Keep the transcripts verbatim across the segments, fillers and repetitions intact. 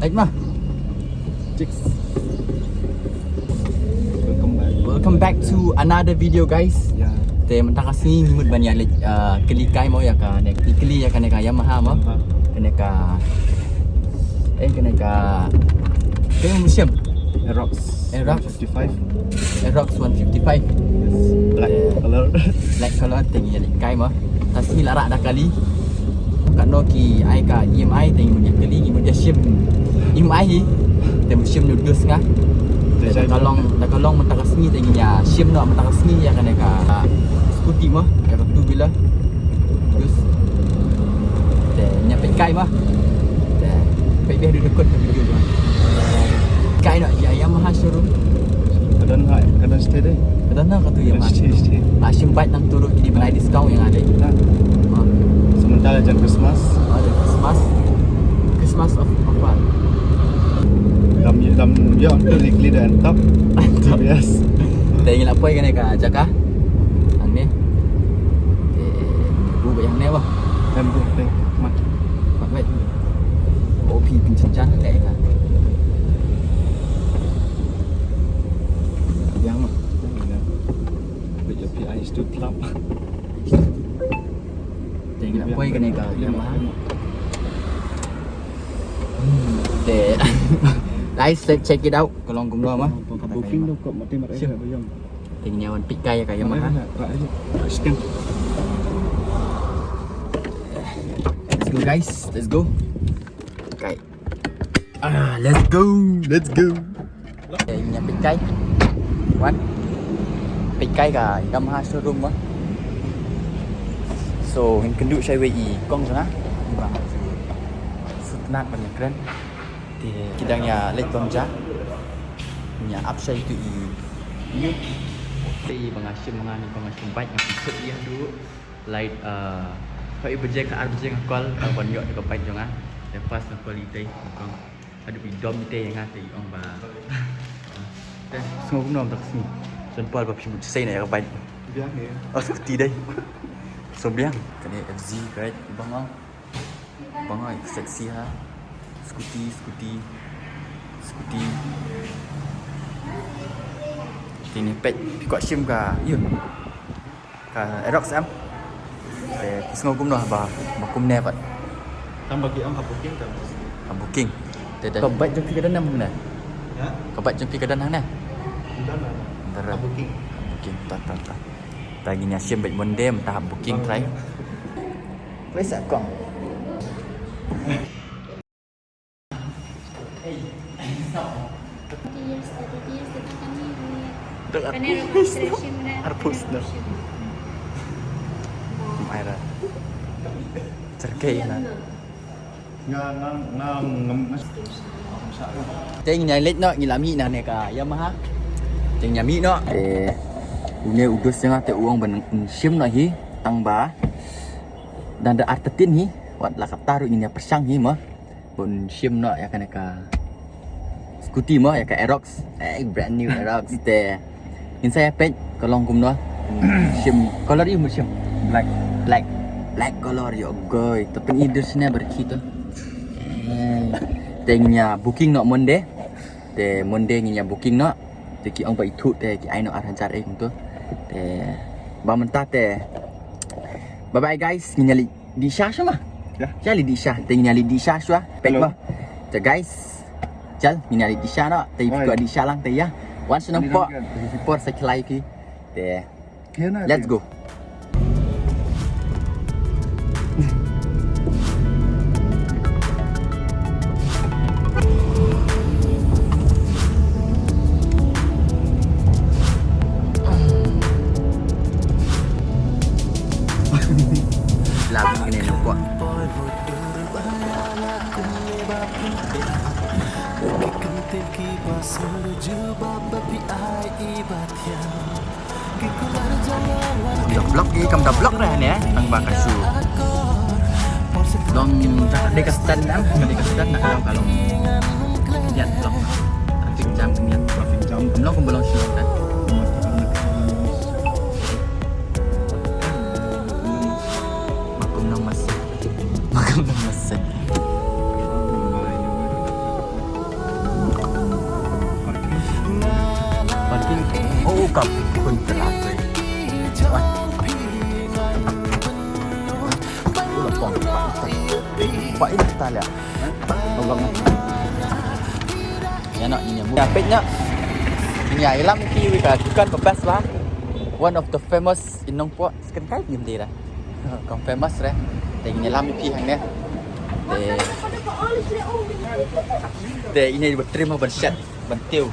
Right ma. Chicks. Welcome back. Welcome back to another video, guys. Yeah. Te mynta ka sngi ngi mut ban ïa leit, uh, kylli kai mo ïa kane, kylli ïa kane ka Yamaha mo. Yamaha. Kane ka, eh, kane ka, kane ka mynsiem. Aerox. Aerox. Fifty-five. Aerox one fifty-five. Yes. Black color. Black color, te ngi ïa leit kai mo. Te sngi la rah da kali. Katno ki ai ka E M I, te ngi mut ïa kylli, ngi mut ïa shim E M I hi. Te mut shim nudus nga. Te da ka long, da ka long mynta ka sngi, te ngi ïa shim noh mynta ka sngi ïa kane ka, ah, scooty mo, ïa ka two wheeler. Nudus. Te ngi ïa peit kai mo. Te peit beh dukut ka video mo. Kai noh ïa Yamaha showroom. Ka don ha, ka don stay dei. Ka don ha katu Yamaha. Stay, stay. Ba shim bike nangtu ruh ki dei ban ai discount ïa nga dei. Ha. Ha. Sementara jan Christmas. Ha, jan Christmas. Christmas of, of what? Lam, lam, ïa, tu likli dan top. Top. Yes. Te ngi la poi kane ka jaka. Hangne. Te bu ba hangne ba. Lam tu te mat. Mat baik. O P pynjan jan hangne ka. Yang mah. Yang ni dah. Put your P I is too club. Te ngi la poi kane ka Yamaha. Hmm, te. Guys, let's check it out. Ka long kumno ma. Booking dong kok mati mar. Sure. Te ngi wan peit kai ka Yamaha. Sekian. Let's go, guys. Let's go. Kai. Ah, let's go. Let's go. Okay, ngi ïa peit kai. Wan. Peit kai ka Yamaha showroom mo. So, ngin kynduh shai wei i kong jong nga. Ba sngewtynnat ban ïakren. Te ki dang ïa leit bam ja. Ngi ïa ap shai tu i. Te ba nga shim, nga ni ba nga shim bike nga pynthut ïa tu. Light, uh, hoi baje ka ar baje nga call, ka ban ïoh ka bike jong nga. Te pas nga call i tei, kong. Haduh i dom i tei nga te i ong ba. Te sngew kumno mynta ka sngi. Jan Paul ba phi mut sei na ïa ka bike. Biang ïa. Oh, scooty dei. So biang. Kane F Z, right? Bang ong. Bang ong, sexy ha. Scooty, scooty. Scooty. Kine peit, phi kwah shim ka, ïa. Ka Aerox em. Te phi sngew kumno ba, ba kumne pat. Tang ba ki ong ha booking tang. Ha booking. Te da. Ka bike jong phi ka don hangne? Ya? Ka bike jong phi ka don hangne? Don, don. Don. Ha booking. Ha booking. Ta, ta, ta. Ta ngin ïa shim bike Monday mynta ha booking try. Wei sa kong. Dek arpus. Arpus no. Mai ra. Cerkei na. Nga, nga, nga, nga, nga. Te ngi ïa leit noh, ngi la mih na ne ka Yamaha. Te ngi ïa mih noh. Te une u dos jong nga te u ong ban shim noh hi tang ba. Dang da artatien hi, wat la katta ruh ngin ïa pyrshang hi mo. Bun shim noh ïa kane ka scooty mo, ïa ka Aerox. Eh, brand new Aerox te. Ngin sa ïa peit ka long kumno. Shim color ïa u shim. Black. Black. Black color ïa u goi. Te pyn-i dusne barki to. Eh, te ngin ïa booking noh Monday. Te Monday ngin ïa booking noh. Te ki ong ba ithuh te ki ai noh ar hajar ei kumto. Te ba mynta te. Bye bye guys, ngin ïa leit dih sha shuwa ma. Ya. Ïa leit dih sha, te ngin ïa leit dih sha shuwa. Peit ba. Te guys, jal ngin ïa leit dih sha noh, te phi kwah dih sha lang te ïa. Wan sha nongpoh, phi por sa khlaiñ phi. Te. Let's go. Lagu kene nongpoh. Kam da block, eh, kam da block re ne, eh, tang ba ka shu long, ta dei ka stand, eh, ka dei ka stand na ka long, ka long. Ïa, block. Traffic jam, ïa, traffic jam. Kam long, kam long shu long, eh. Ma kum nang masih. Ma kum nang masih. Kam pun telah tu. Ula pong. Ba ina ta leh. Tolong. Ïa no, ïa mu. Ïa peit noh. Ïa ilam ki wi ka dukan ba best ba. One of the famous in Nongpoh. Sken kai ngim dei da. Kong famous re. Te ngin ïalam ïa phi hangne. Te. Te ine ba trim ban shet ban tiew.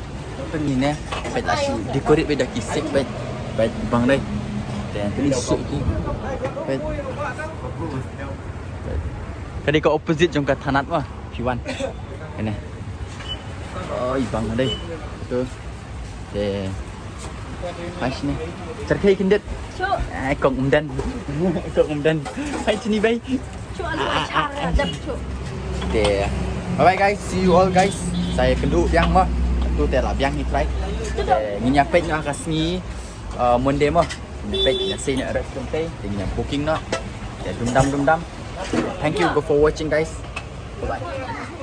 Te ine peit la shu decorate bad da ki sik bad bad bang dei. Te ine sik ki. Bad. Ka dei ka opposite jong ka thanat ma. Phi wan. Ine. Oi bang dei. Tu. Te. Hai sini. Terkai kindit. Shu. Eh, kong umdan. Kong umdan. Hai sini bai. Shu anu acar dap shu. Te. Bye bye guys. See you all guys. Sa ïa kynduh biang mo. Tu te la biang hi trai. Te ngin ïa peit noh ka sngi. Uh, Monday mo. Ngin ïa peit ïa sini restaurant te. Te ngin ïa booking noh. Te dum dam dum dam. Thank you go for watching guys. Bye bye.